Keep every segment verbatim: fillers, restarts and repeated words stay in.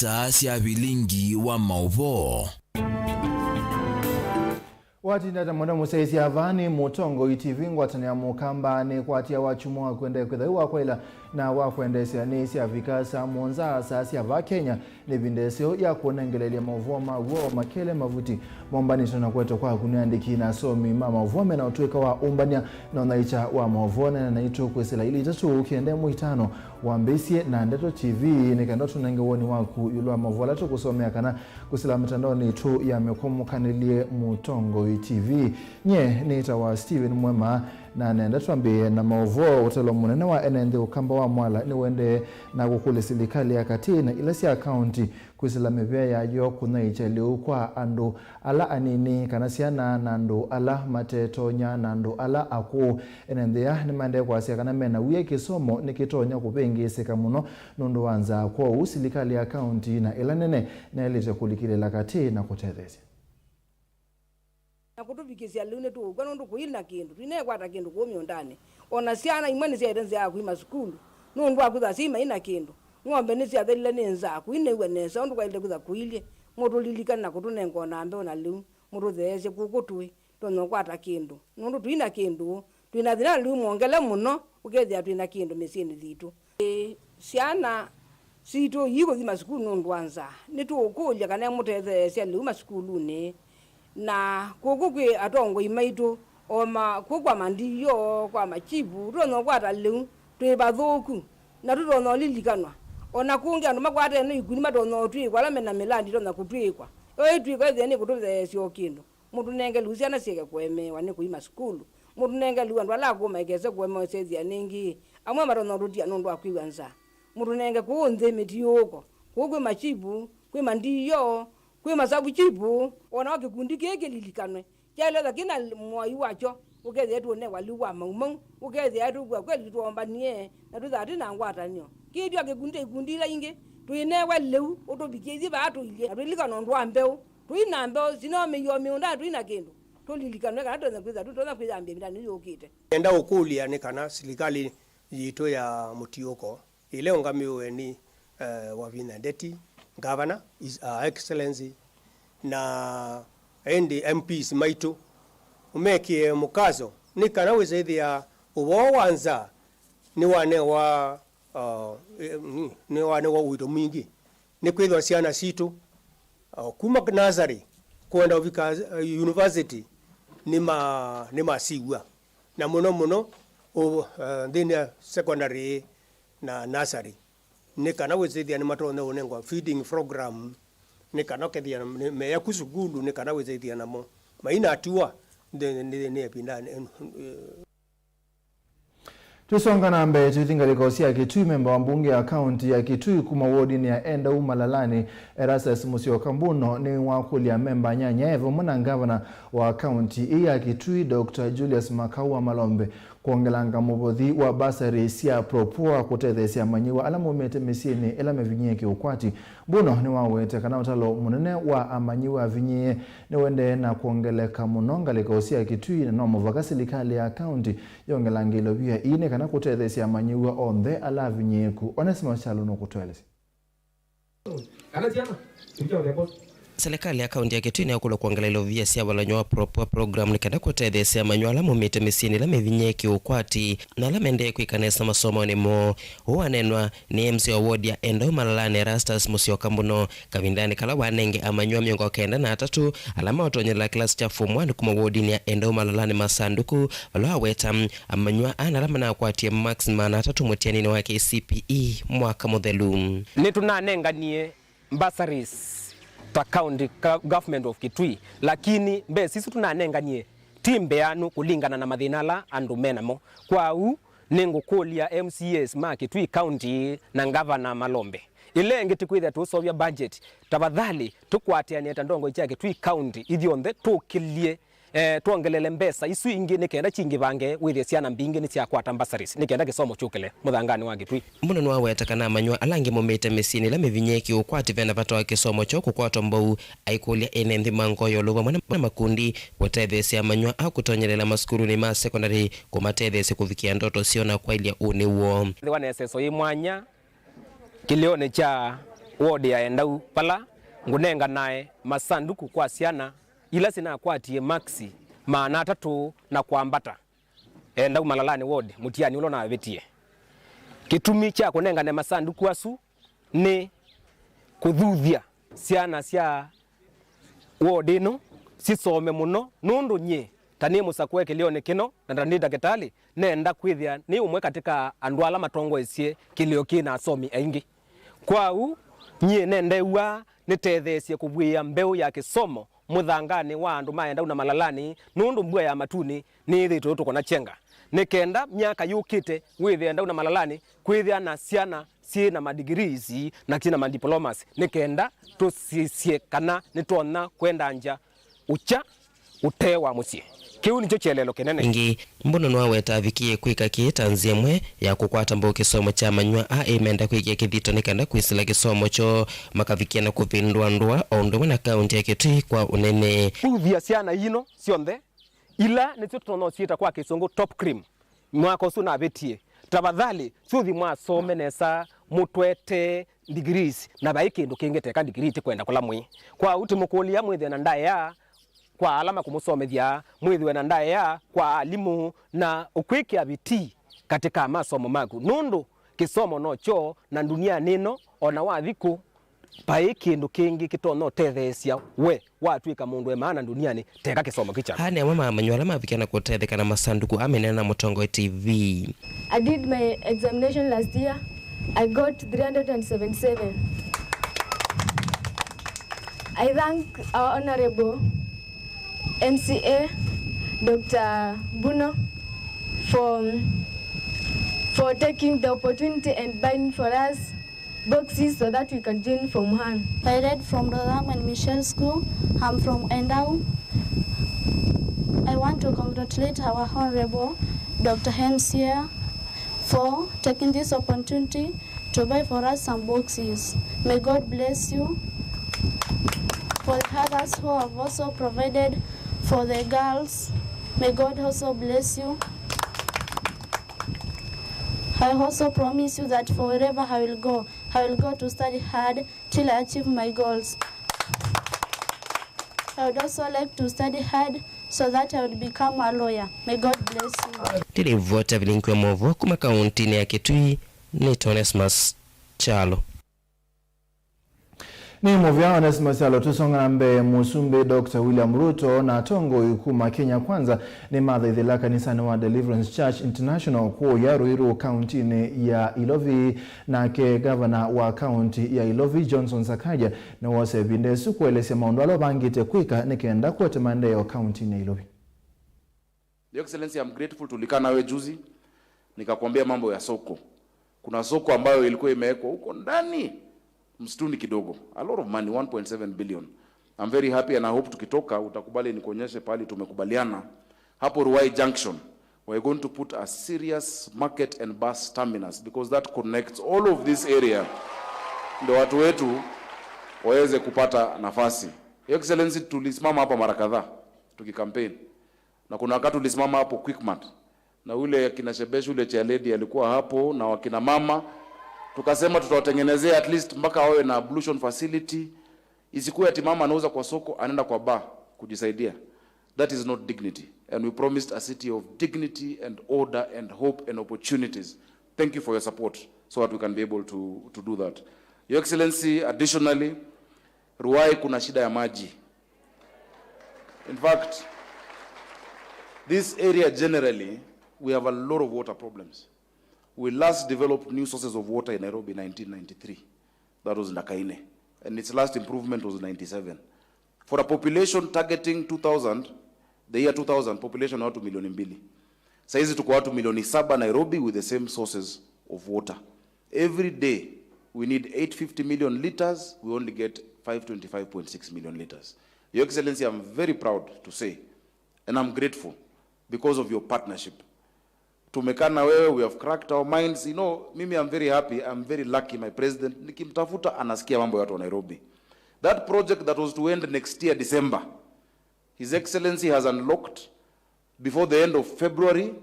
Taa sya vilingi wa maũvoo. Watinda ta mũndũ mũsyaĩĩsya vaa nĩ Mũtongoi T V, ngwatanĩo ya Mũkamba nĩkwatĩawa wakyumwa wa kwenda kwĩtha yu wa kwaĩla na wa kwendeesya nĩ syavika saa mũonza saa sya vaa Kenya. Nĩ ĩvinda ĩseo ya kũnengeleelya maũvoo ma w'o makele mavuti mombanĩtwe na kũetwa kwaku nĩ andĩki na asomi ma maũvoo mena ũtũĩka wa ũmbany'a na ũnyaĩĩkya wa maũvoo. Neena naitũ kwĩsĩla ilĩ itatũ ũkĩende mũitano wambĩĩsye na Ndeto T V nĩ kenda tũnenge woni waku ĩũlũ wa maũvoo ala tũkũsomea kana kwĩsĩla mĩtandaonĩ itũ ya mĩkwamũkanĩlye Mũtongoi T V. Nyie nĩtawa Stephen Mwema, na nenda twambĩĩe na maũvoo. Ũtalo mũnene wa ene nthĩ Ũkamba wa Mwala nĩũendee na kũkũlya silikalĩ ya katĩ na ila sya kaunti kwĩsĩla mĩvĩa yayo kũnyaĩĩkya lĩu kwa andũ ala anini kana syana na andũ ala matetonya na andũ ala akũũ. Ene nthĩ aa nĩmaendee kwasya kana mena wia kĩsomo nĩkĩtonya kũvĩngĩĩsĩka mũno nũndũ wa nzaa. Kwoou silikalĩ ya kaunti na ĩla nene nĩyaĩlĩte kũlikĩlĩĩla katĩ na kũtetheesya. Na kũtũvikĩsya lĩu nĩtũũkw'a nũndũ kũi na kĩndũ, tũineekwata kĩndũ kũu mĩũndanĩ. O na syana imwe nĩsyaĩte nzĩa ya kũima sukulu nũndũ wa kwĩthwa syai mai na kĩndũ. Ng'ombe nĩsyathelile nĩ nzaa, kũinew'a nesa ũndũ kwaĩlĩte kwĩthwa kũilyĩ. Mũtũlilikane na kũtũnenga o na mbeu na lĩu mũtũtheesye kũkũ tũĩ. Tũtonya ũkwata kĩndũ. Nũndũ tũi na kĩndũ, twĩ na thĩna na lĩu mwongele mũno ũkethĩa twĩ na kĩndũ mĩsyĩnĩ yitũ. Ĩĩ, syana sitũ iikũthi masukulu nũndũ wa nzaa. Nĩtũũkũlya kana mũtetheesya lĩu masukulunĩ. Na kũkũ kwĩ atongoi maitũ, o ma, kũu kwa mandiio, kwa machifu, tũtonya ũkwata lĩu twĩ vathũku. Na tũtonya ũlilikanwa. O na kũngĩ andũ makwatene ikundi matonya ũtw'ĩkwa, ala me na mĩlandi ĩtonya kũtw'ĩkwa. Yo ĩtw'ĩkwa ĩthĩa nĩkũtũtheesya o kĩndũ. Mũtũnenge lĩu syana syĩke kũemeewa nĩ kũima sukulu. Mũtũnenge lĩu andũ ala akũũ maikese kũemeewa syĩthĩa nĩngĩ. Amwe matonya ũtũtia nũndũ wa kwĩw'a nzaa. Mũtũnenge kũũ nthĩ mĩtiũũko. Kũu kwĩ machifu, kwĩ mandiio, kwĩ masavu chifu. O na o kĩkundi kĩĩ kĩlilikanwe. Kyaĩlwe kĩna mwai wakyo, ũkethĩa tũũnewa lĩu wa maumau, ũkethĩa tũkw'a kweli twombanie, na twĩthaa twĩ na ngwatanĩo. Kĩtyo kĩkundi ta ikundi ila ingĩ, tũinewa lĩu ũtũvikĩe ithyĩ vaa tũilyĩ, na twĩlikana ũndũ wa mbeũ. Tũi na mbeũ, sinomeie o mĩũndanĩ tũi na kĩndũ. Tũlilikanwe kana tũtonya kwĩthwa tũtonya kwĩyambĩa ĩvindanĩ yũkĩte. Nĩenda ũkũlya nĩ kana silikalĩ yitũ ya mũtiũko, ĩla ĩũngamĩwe nĩ, eh, Wavinya Ndeti, Governor, His, uh, Excellency, na ĩndĩ M Ps maitũ, ũmekĩe mũkaso nĩ kana wĩsĩthĩa ũvoo wa nzaa nĩwanewa, uh, nĩ, nĩwanewa ũito mwingĩ. Nĩkwĩthwa syana sitũ, o kuma nursery kwenda ũvika, eh, university, nĩma-, nĩmasiw'a. Na mũno mũno, ũ-, eh, nthĩnĩ ya secondary na nursery. Nĩ kana wĩsĩthĩa nĩmatonya ũnengwa feeding program, nĩ kana ũkethĩa nĩ meya ku sukulu, nĩ kana wĩsĩthĩa namo mainatiwa nthĩ-, nthĩ-, nĩ ĩvindanĩ. Tũisonga na mbee, tũithi ngalĩko sya Kitui, memba wa mbunge ya kaunti ya Kitui kuma wodinĩ ya Endau Malalani, Erastus Musyoka Mbuno, nĩwakũlya amemba nyanya e vamwe na ngavana wa kaunti ĩĩ ya Kitui, Doctor Julius Makau wa Malombe, kwongelanga mũvothi wa basarĩ sya Propua kũtetheesya amanyĩw'a ala maumĩte mĩsyĩnĩ ĩla mĩvinyĩĩe kĩũkwati. Mbuno nĩwawete kana ũtalo mũnene wa amanyĩw'a avinyĩĩe nĩũendee na kwongeleka mũno ngalĩko sya Kitui, na no mũvaka silikalĩ ya kaunti yongelange ilovia ii nĩ kana kũtetheesya amanyĩw'a onthe ala avinyĩĩku. Onesmus Kyalo nũkũtũelesya. Kana syana, tukia ũthembo. Silikalĩ ya kaunti ya Kitui nĩyakũlwa kwongela ilovia sya valany'o wa Propua program nĩ kenda kũtetheesya amanyĩw'a ala maumĩte mĩsyĩnĩ ĩla mĩvinyĩĩe kĩũkwati na ala maendee kwĩka nesa masomonĩ moo. Ũũ waneenwa nĩ M C A wa ward ya Endau Malalani, Erastus Musyoka Mbuno, kavindanĩ kala wanenge amanyĩw'a mĩongo kenda na atatũ ala maũtonyelela kĩlasi kya form one kuma wodinĩ ya Endau Malalani masanduku, vala waweta amanyĩw'a ana ala manakwatie marks maana atatũ mũtianĩnĩ wa K C P E mwaka mũthelu. Nĩtũnanenganie bursaries ta county go-, government of Kitui, lakini mbesa isu tũnanenganie ti mbeanu kũlingana na mathĩna ala andũ menamo. Kwa ũu, nĩngũkũlya M C As ma Kitui County na Ngavana Malombe, ĩla ĩngĩ tũkwĩthĩa tũũseũvya budget, tafadhali tũkwatĩanĩe ta ndongoi sya Kitui County ithyonthe tũkĩlye, eh, twongelele mbesa isu ingĩ nĩ kenda syingĩvange, wĩthĩe syana mbingĩ nĩsyakwata bursaries nĩ kenda kĩsomo kyũkĩle mũthanganĩ wa Kitui. Mbuno nĩwaweta kana amanyĩw'a ala angĩ maumĩte mĩsyĩnĩ ĩla mĩvinyĩĩe kĩũkwati ve na vata wa kĩsomo kyoo kũkwatwa mbau, aikũlya ene nthĩ ma Ngoyolo vamwe na makundi kũtetheesya amanyĩw'a aa kũtonyelela masukulunĩ ma sekondalĩ kũmatetheesya kũvikĩa ndoto syoo na kwaĩlya ũnĩ woo. Nthĩwa na ĩseso yĩ mwanya kĩlĩonĩ kya ward ya Endau, vala ngũnenganae masanduku kwa syana ila sinakwatie maksi maana atatũ na kwambata. Endau Malalanĩ ward, mũtiani ũla ũnavĩtie. Kĩtumi kya kũnengane masanduku asu nĩ kũthuthya syana sya ward ĩno sisome mũno, nũndũ nyie ta nĩ mũsakũe kĩlĩonĩ kĩno na ta nĩ ndakĩtalĩ, nenda kwĩthĩa nĩ ũmwe katĩ ka andũ ala matongoesye kĩlĩo kĩ na asomi aingĩ. Kwa ũu, nyie nendew'a nĩtetheesye kũvw'ĩĩa mbeũ ya kĩsomo mũthanganĩ wa andũ ma Endau na Malalanĩ, nũndũ mbua ya matunĩ nĩyĩthĩĩtwe ũtũkũ na kyenga, nĩ kenda myaka yũkĩte wĩthĩe Endau na Malalanĩ kwĩthĩa na syana syĩ na ma degrees na syĩ na ma diplomas, nĩ kenda tũsisye kana nĩtwonya kwendangya ũkya ũtee wa mũsyĩ. Kĩu nĩkyo kĩeleelo kĩnene. Ĩngĩ, Mbuno nĩwaweta avikie kwĩka kĩĩ ta nzĩa ĩmwe ya kũkwata mbau kĩsomo kya manyũa aa menda kwĩkĩa kĩthito nĩ kenda kwĩsĩla kĩsomo kyoo makavikĩa na kũvĩndũa ndũa o ũndũ ũmwe na kaũntĩ ya Kitui kwa ũnene. Kũthuthya syana ino syonthe, ila nĩsyo tũtonya ũsyĩta kwa Kĩsũngũ top cream, mwaka ũsu navĩtie, tafadhali syũthi mwasome nesa, mũtwetee degrees, na vai kĩndũ kĩngĩ teka degree tĩkwenda kũla mwĩ. Kwa ũu tĩmũkũlya mwĩthĩe na ndaĩa kwa ala makũmũsomethya, mwĩthĩwe na ndaĩa kwa alimũ, na ũkwĩkĩa vitii katĩ ka masomo maku, nũndũ kĩsomo nokyo, na ndunianĩ ĩno, o na wathi kũ, vai kĩndũ kĩngĩ kĩtonya ũtetheesya we watw'ĩka mũndũ e maana ndunianĩ teka kĩsomo kĩ kyaku. Aa nĩ amwe ma amanyĩw'a ala mavikĩa na kũtetheka na masanduku aa mĩnene na Mũtongoi T V. I did my examination last year. I got three hundred and seventy-seven. I thank our honorable M C A, Doctor Buno, for, for taking the opportunity and buying for us boxes so that we can join Form one. I read from Rotham and Michelle School. I'm from Endau. I want to congratulate our Honorable Doctor M C A for taking this opportunity to buy for us some boxes. May God bless you. For the others who have also provided for the girls, may God also bless you. I also promise you that for wherever I will go, I will go to study hard till I achieve my goals. I would also like to study hard so that I would become a lawyer. May God bless you. Nĩ ripoti ya Vilinki wa Movo kuma kaunti-inĩ ya Kitui, nĩ Onesmus Kyalo. Nĩ mũvea Onesmus Kyalo. Tũsonga na mbee, Mũsumbĩ Doctor William Ruto na atongoi kuma Kenya Kwanza nĩmathaithĩla kanisanĩ wa Deliverance Church International kũya Ruiru, kaunti-inĩ ya Ilovi. Nake ngavana wa kaunti ya Ilovi, Johnson Sakaja, nĩwosa ĩvinda ĩsu kũelesya maũndũ ala ũvangĩte kwĩka nĩ kenda kũete maendeeo kaunti-inĩ ya Ilovi. Your Excellency, I'm grateful, tulikaa nawe juzi, nikakwambia mambo ya soko. Kuna soko ambayo ilikuwa imewekwa huko ndani msituni kidogo, a lot of money, one point seven billion. I'm very happy and I hope tukitoka utakubali nikuonyeshe pahali tumekubaliana. Hapo Ruai Junction, we're going to put a serious market and bus terminus because that connects all of this area. Ndio watu wetu waweze kupata nafasi. Your Excellency, tulisimama hapa mara kadhaa tukicampaign. Na kuna wakati tulisimama hapo Quickmart, na ule kina Shebesh, ule chairlady alikuwa hapo, na wakina mama, tukasema tutawatengenezea at least mpaka wawe na ablution facility. Isikuwe ati mama anauza kwa soko, anaenda kwa bar kujisaidia. That is not dignity. And we promised a city of dignity and order and hope and opportunities. Thank you for your support so that we can be able to, to do that. Your Excellency, additionally, Ruai kuna shida ya maji. In fact, this area generally, we have a lot of water problems. We last developed new sources of water in Nairobi in nineteen ninety-three. That was Ndakaine. And its last improvement was ninety-seven. For a population targeting two thousand, the year two thousand, population ya watu milioni mbili. Saizi tuko watu milioni saba Nairobi with the same sources of water. Every day we need eight fifty million liters, we only get five twenty-five point six million liters. Your Excellency, I'm very proud to say, and I'm grateful because of your partnership. Tumekaa na wewe, we have cracked our minds. You know, mimi, I'm very happy, I'm very lucky, my president. Nikimtafuta, anasikia mambo ya watu wa Nairobi. That project that was to end next year December, His Excellency has unlocked, before the end of February,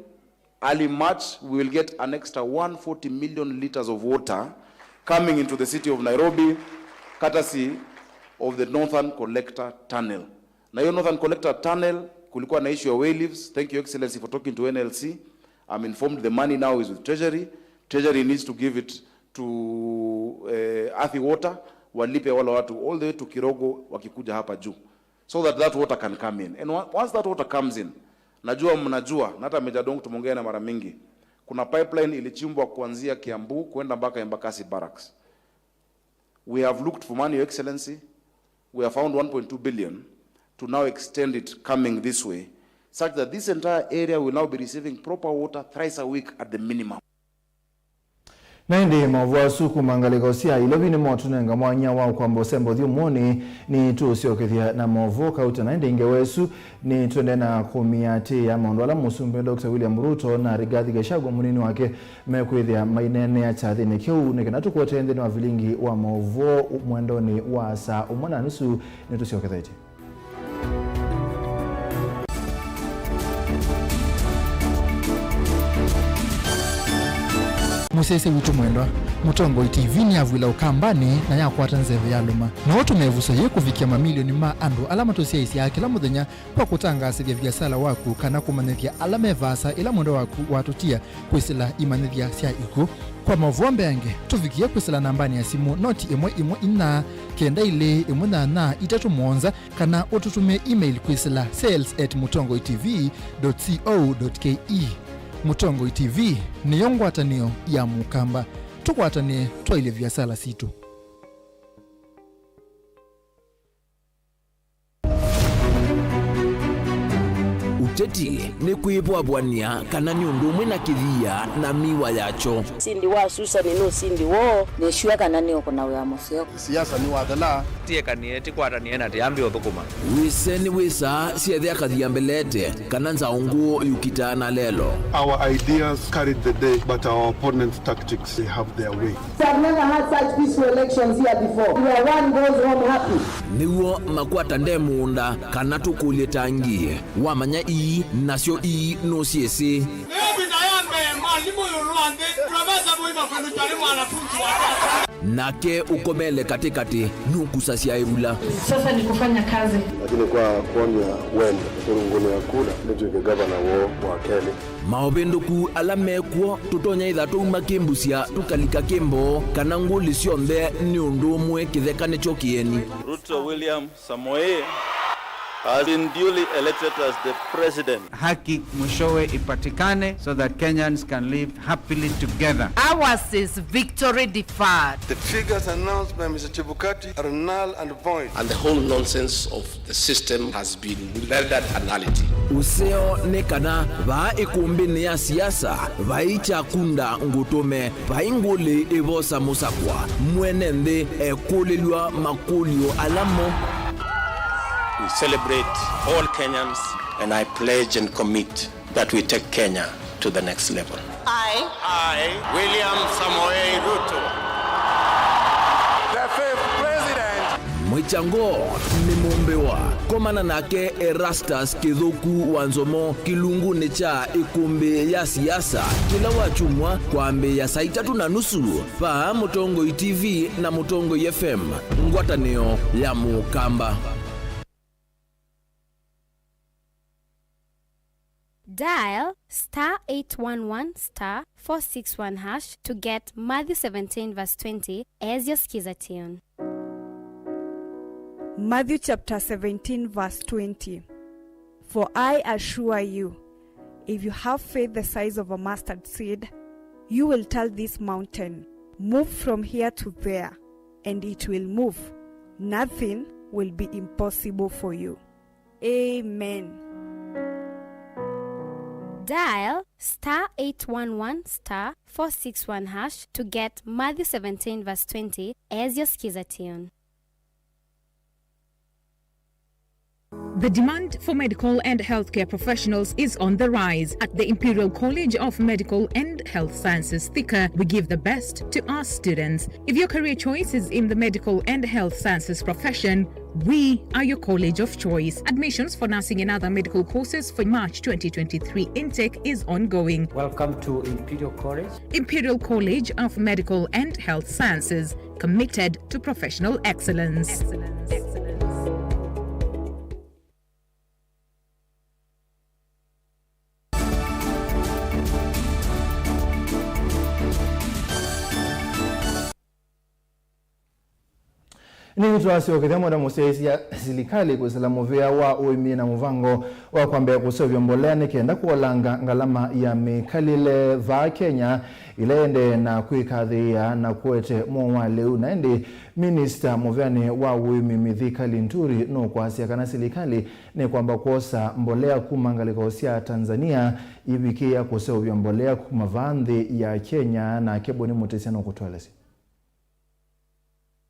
early March, we will get an extra one forty million liters of water coming into the city of Nairobi. courtesy of the Northern Collector Tunnel. Na hiyo Northern Collector Tunnel, kulikuwa na issue ya way leaves. Thank you, Excellency, for talking to N L C. I'm informed the money now is with Treasury. Treasury needs to give it to, eh, Athi Water, walipe wale watu all the way to Kirogo wakikuja hapa juu, so that that water can come in. And on- once that water comes in, najua mnajua, na hata Major Dong tumeongea na mara mingi, kuna pipeline ilichimbwa kuanzia Kiambu kwenda mpaka Embakasi Barracks. We have looked for money, Your Excellency. We have found one point two billion to now extend it coming this way, such that this entire area will now be receiving proper water thrice a week at the minimum. Na ĩndĩ maũvoo asu kuma ngalĩko sya Ilovi nĩmotũnenga mwanya wa kwamba ũsembo ũthyũmũnĩ. Nĩtũũsyokethya na maũvoo kauta. Na ĩndĩ ngewa ĩsu nĩtũendee na kũmĩatĩĩa maũndũ ala Mũsumbĩ Doctor William Ruto na Rigathi Gachagua mũnini wake mekwĩthĩa maineenea kyathĩnĩ kĩu. Nĩ kana tũkwete nthĩnĩ wa vilingi wa maũvoo mwendonĩ wa saa ũmwe na nusu, nĩtũsyokethetye. Mũsyaĩĩsya witũ mwendwa, Mũtongoi T V nĩyavw'ĩla Ũkambanĩ na yakwata nzeve ya lũma. No ũtũme ĩvuso yĩĩ kũvikĩa mamilioni ma andũ ala matũsyaĩĩsyaa kĩla mũthenya kwa kũtangaasĩthya viasala waku kana kũmanyĩthya ala me vaasa ĩla mwendwa waku watũtia kwĩsĩla imanyĩthya sya ikw'ũ. Kwa maũvoo mbeange, tũvikĩe kwĩsĩla nambanĩ ya simũ noti ĩmwe ĩmwe inya kenda ilĩ ĩmwe nyanya itatũ mũonza, kana ũtũtũmĩe email kwĩsĩla sales at mũtongoi T V dot co dot K E. Mũtongoi T V nĩyo ngwatanĩo ya Mũkamba. Tũkwatanĩe twaĩlye viasala sitũ. Ũteti nĩ kwĩvwavw'ania kana nĩ ũndũ ũmwe na kĩthia na mĩwa yakyo. Ũsindi wa Susan nĩ ũsindi woo. Nĩ sure kana nĩ ũkũna wĩa mũseo. Siasa nĩ wathela. Tiekanie, tikwatanĩe na tiambi ũthũkũma. Wĩse nĩ wĩsaa syethe akathia mbelete kana nzaũ ngũũ yũkitaa na lelo. Our ideas carried the day, but our opponents' tactics, they have their way. I've never had such peaceful elections here before, where one goes home happy. Nĩw'o makwata nde mũũnda kana tũkũlye tangi. Wamanya ii, nasyo ii nũsyĩsĩ. Nĩyo vita ya mbee mwalimũ ĩũlũ wa nthĩ, Profesa Moi Makueni Joe nĩ mwanafunzi wake. Nake ũkomele katĩkatĩ nũkusasya ĩvula. Sasa ni kufanya kazi. Lakini kwa kuonja wendo, kũrũngũnĩa kura, nĩtw'ĩke gavana woo wa kelĩ. Maũvĩndũku ala mekw'o tũtonya ĩtha twauma kĩmbusya tũkalika kĩmboo kana ngũlĩ syonthe nĩ ũndũ ũmwe kĩtheka nĩkyo kĩeni. Ruto William Samoei has been duly elected as the president. Haki mwishowe ipatikane so that Kenyans can live happily together. Ours is victory deferred. The figures announced by Mister Chebukati are null and void. And the whole nonsense of the system has been rendered a nullity. Ũseo nĩ kana vaa ĩkũmbĩnĩ ya siasa vai kyakunda ngũtũme, vai ngũlĩ ĩvosa mũsakwa, mwene nthĩ ekũlĩlw'a makũlyo ala mo. We celebrate all Kenyans and I pledge and commit that we take Kenya to the next level. I, I, William Samoei Ruto, the fifth president. Mwĩkyango nĩ mũmbĩwa. Komana nake Erastus Kĩthũku wa Nzomo kĩlungunĩ kya ĩkũmbĩ ya siasa kĩla wakyumwa kwambĩĩa saa itatũ na nusu vaa Mũtongoi T V na Mũtongoi F M, ngwatanĩo ya Mũkamba. Dial star eight one one star four six one hash to get Matthew seventeen verse twenty as your skiza tune. Matthew chapter seventeen verse twenty. For I assure you, if you have faith the size of a mustard seed, you will tell this mountain, 'Move from here to there,' and it will move. Nothing will be impossible for you. Amen. Dial star eight one one star four six one hash to get Matthew seventeen verse twenty as your skiza tune. The demand for medical and healthcare professionals is on the rise. At the Imperial College of Medical and Health Sciences, Thika, we give the best to our students. If your career choice is in the medical and health sciences profession, we are your college of choice. Admissions for nursing and other medical courses for March twenty twenty-three intake is ongoing. Welcome to Imperial College. Imperial College of Medical and Health Sciences, committed to professional excellence. Nĩtwasyokethya mwenda mũsyaĩĩsya silikalĩ kwĩsĩla mũvĩa wa ũĩmi na mũvango wa kwambĩa kũseũvya mbolea nĩ kenda kũolanga ngalama ya mĩkalĩle vaa Kenya, ĩla ĩendee na kwĩkathĩĩa na kũete mowau wa lĩu. Na ĩndĩ minista mũveanĩ wa ũĩmi Mithika Linturi nũkwasya kana silikalĩ nĩkwamba kwosa mbolea kuma ngalĩko sya Tanzania ivikĩĩa kũseũvya mbolea kuma vaa nthĩ ya Kenya, nake Boni Mũtĩsya nũkũtũelesya.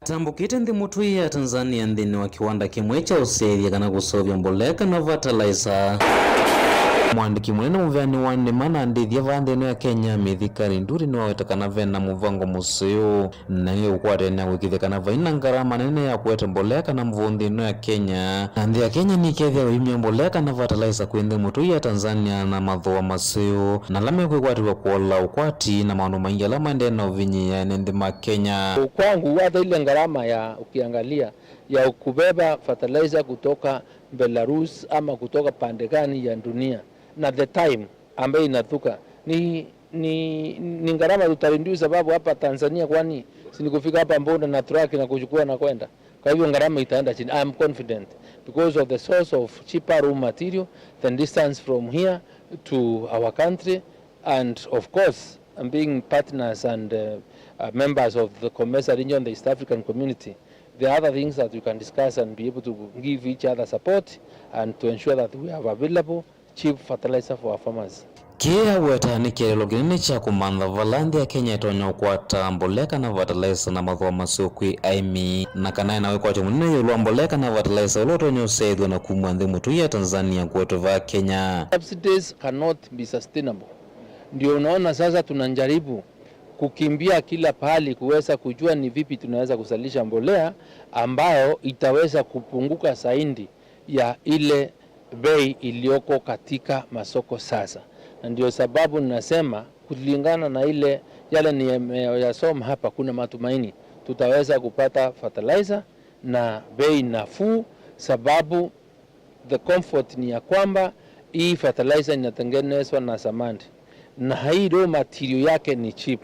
Atambũkĩte nthĩ mũtũi ya Tanzania nthĩnĩ wa kĩwanda kĩmwe kya ũsyaĩthya kana kũseũvya mbolea kana fertilizer. Mũandĩki mũnene mũveanĩ wa nĩma na ndĩthya vaa nthĩ ĩno ya Kenya, Mithika Linturi nĩwaweta kana vena mũvango mũseo na nĩ ũkwatene na kũĩkĩĩthya kana vai na ngarama nene ya kũete mbolea kana mũvũũ nthĩ ĩno ya Kenya. Na nthĩ ya Kenya nĩkethĩa ĩimya mbolea kana fertilizer kwĩ nthĩ mũtũi ya Tanzania na mathooa maseo na ala mekwĩkwatĩw'a kũola ũkwati na maũndũ maingĩ ala maendee na ũvinyĩĩa ene nthĩ ma Kenya. Kwangu, hata ile gharama ya, ukiangalia, ya kubeba fertilizer kutoka Belarus ama kutoka pande gani ya dunia, na the time ambayo inathuka, ni, ni, ni gharama tutareduce, sababu hapa Tanzania, kwani si ni kufika hapa border na truck na kuchukua na kwenda? Kwa hivyo gharama itaenda chini. I am confident because of the source of cheaper raw material, the distance from here to our country, and of course, being partners and, uh, uh, members of the COMESA region, the East African Community, there are other things that we can discuss and be able to give each other support and to ensure that we have available cheap fertilizer for our farmers. Kĩĩ aweta nĩ kĩeleelo kĩnene kya kũmantha vala nthĩ ya Kenya ĩtonya ũkwata mbolea kana fertilizer na mathooa maseo kwĩ aĩmi, na kana ena wĩkwatyo mũnene ĩũlũ wa mbolea kana fertilizer ũla ũtonya ũsyaĩthw'a na kumw'a nthĩ mũtũi ya Tanzania kũetwe vaa Kenya. Subsidies cannot be sustainable. Ndio unaona sasa tunajaribu kukimbia kila pahali kuweza kujua ni vipi tunaweza kuzalisha mbolea ambayo itaweza kupunguka zaidi ya ile bei iliyoko katika masoko sasa. Na ndio sababu ninasema, kulingana na ile, yale nimeyasoma hapa, kuna matumaini tutaweza kupata fertilizer na bei nafuu, sababu the comfort ni ya kwamba hii fertilizer inatengenezwa na samadi, na hii raw material yake ni cheap,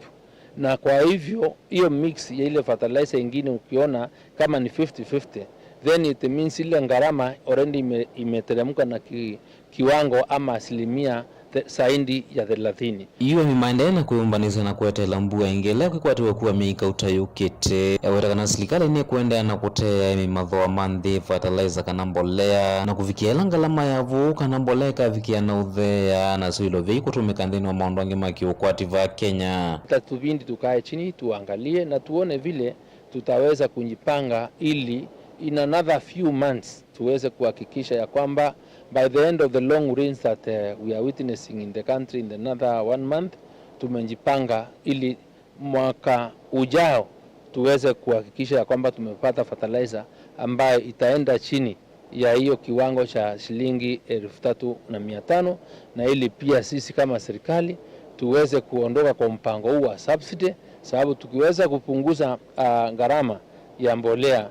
na kwa hivyo hiyo mix ya ile fertilizer ingine ukiona kama ni fifty fifty, then it means ile gharama already ime-, imeteremka na ki-, kiwango ama asilimia the-, zaidi ya thelathini. Yu aĩmi maendee na kwĩyũmbanĩsya na kweteela mbua ĩngĩ ĩla ĩkwĩkwatĩw'a kua myei kauta yũkĩte. Eweta kana silikalĩ nĩkũendeea na kũteea aĩmi mathooa ma nthĩ, fertilizer kana mbolea, na kũvikĩa ĩla ngalama ya vũũ kana mbolea ĩkavikĩa na ũtheea, nasyo ilovia ikũtũmĩka nthĩnĩ wa maũndũ angĩ ma kĩũkwati vaa Kenya. Itatubidi tukae chini tuangalie na tuone vile tutaweza kujipanga ili in another few months tuweze kuhakikisha ya kwamba by the end of the long rains that, uh, we are witnessing in the country in another one month, tumejipanga ili mwaka ujao tuweze kuhakikisha ya kwamba tumepata fertilizer ambayo itaenda chini ya hiyo kiwango cha shilingi elfu tatu na mia tano, na ili pia sisi kama serikali tuweze kuondoka kwa mpango huu wa subsidy, sababu tukiweza kupunguza, ah, gharama ya mbolea,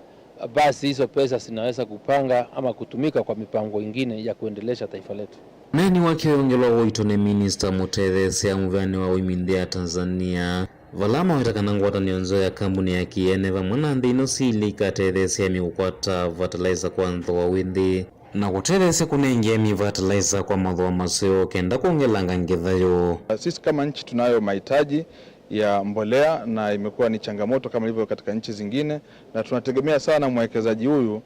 basi hizo pesa zinaweza kupanga ama kutumika kwa mipango ingine ya kuendelesha taifa letu. Neeni wake ũyongelwa ũito nĩ minista mũtetheesya mũveanĩ wa ũĩmi nthĩ ya Tanzania, vala maweta kana ngwatanĩo nzeo ya kambuni ya kĩene vamwe na nthĩ ino syĩlĩ ikatetheesya aĩmi kũkwata fertilizer kwa nthooa wĩ nthĩ na kũtetheesya kũnenga aĩmi fertilizer kwa mathooa maseo kenda kwongelanga ngetha yoo. Sisi kama nchi tunayo mahitaji ya mbolea na imekuwa ni changamoto kama ilivyo katika nchi zingine, na tunategemea sana mwekezaji huyu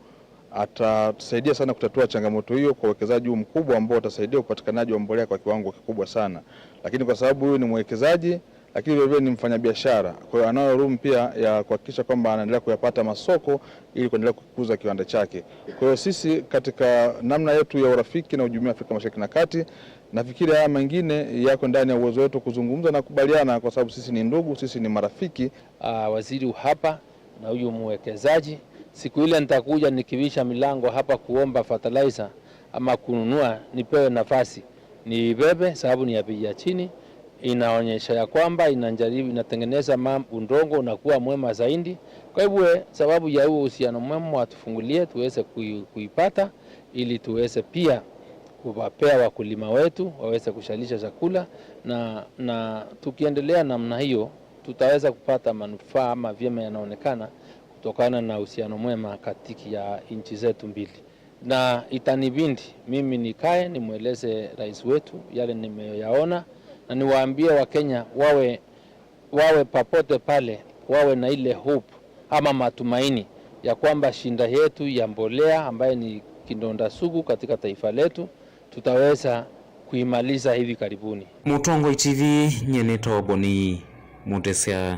atatusaidia sana kutatua changamoto hiyo kwa uwekezaji huu mkubwa ambao utasaidia upatikanaji wa mbolea kwa kiwango kikubwa sana. Lakini kwa sababu huyu ni mwekezaji, lakini vilevile ni mfanyabiashara. Kwa hiyo anayo room pia ya kuhakikisha kwamba anaendelea kuyapata masoko ili kuendelea kukuza kiwanda chake. Kwa hiyo sisi katika namna yetu ya urafiki na ujumuiya wa Afrika Mashariki na Kati, nafikiri haya mengine yako ndani ya uwezo wetu kuzungumza na kukubaliana, kwa sababu sisi ni ndugu, sisi ni marafiki. Ah, waziri hapa na huyu mwekezaji, siku ile nitakuja nikivisha milango hapa kuomba fertilizer ama kununua, nipewe nafasi niibebe, sababu ni ya bei ya chini. Inaonyesha ya kwamba inajaribu, inatengeneza mam-, udongo unakuwa mwema zaidi. Kwa hivyo, sababu ya huo uhusiano mwema, watufungulie tuweze kui-, kuipata, ili tuweze pia kuwapea wakulima wetu waweze kushalisha chakula, na, na tukiendelea namna hiyo, tutaweza kupata manufaa ama vyema yanaonekana kutokana na uhusiano mwema kati ya nchi zetu mbili. Na itanibidi mimi nikae nimweleze rais wetu yale nimeyaona, na niwaambie Wakenya wawe, wawe popote pale, wawe na ile hope ama matumaini ya kwamba shinda yetu ya mbolea, ambaye ni kidonda sugu katika taifa letu, tutaweza kuimaliza hivi karibuni. Mũtongoi T V, nyie nĩtawa Boni Mũtesya.